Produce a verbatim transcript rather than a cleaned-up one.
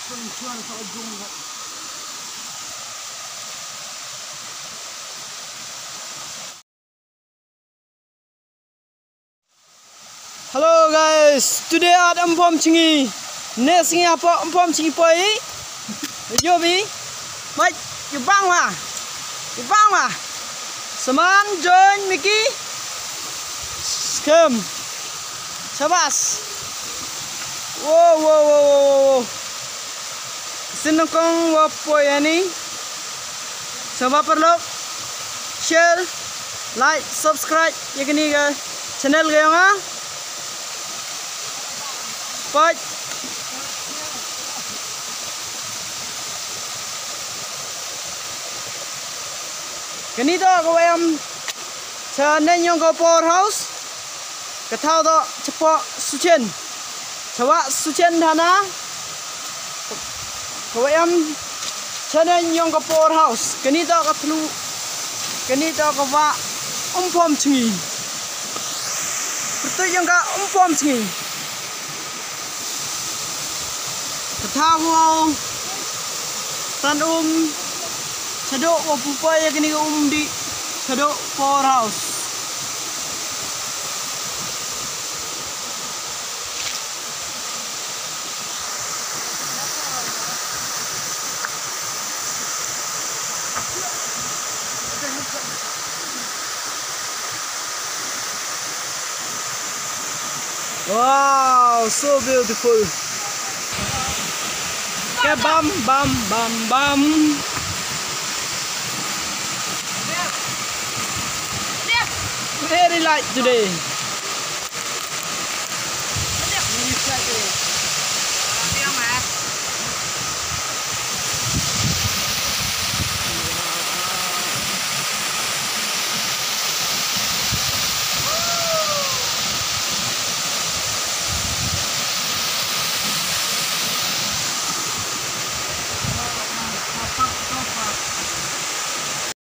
Hello guys, today at Umphom Chingi. Ne sngi hapoh Umphom Chingi poi. Yo bi. Mai, ïa bang wa. Ïa bang wa. Saman, join, Mickey. Scam. Sabas. Wow, wow, wow, wow, wow. Sin nongkong wa poi ani. Sngewbha paralok share, like, subscribe ïa kane ka channel ka jong nga. Poi. Kane to ka wa em. Sa neng yong ka powerhouse. Ka thaw to chapoh Suchen. Chawa Suchen thana. Ka wa em. Sa neng yong ka powerhouse. Kane to ka thlu. Kane to ka wa Umphom Chingi. Pyrtuit yong ka Umphom Chingi. Ka thaw wow tan um shaduh wa pupa ïa kane ka um dih shaduh powerhouse. Wow, so beautiful. Okay, bam, bam, bam, bam. Very light today.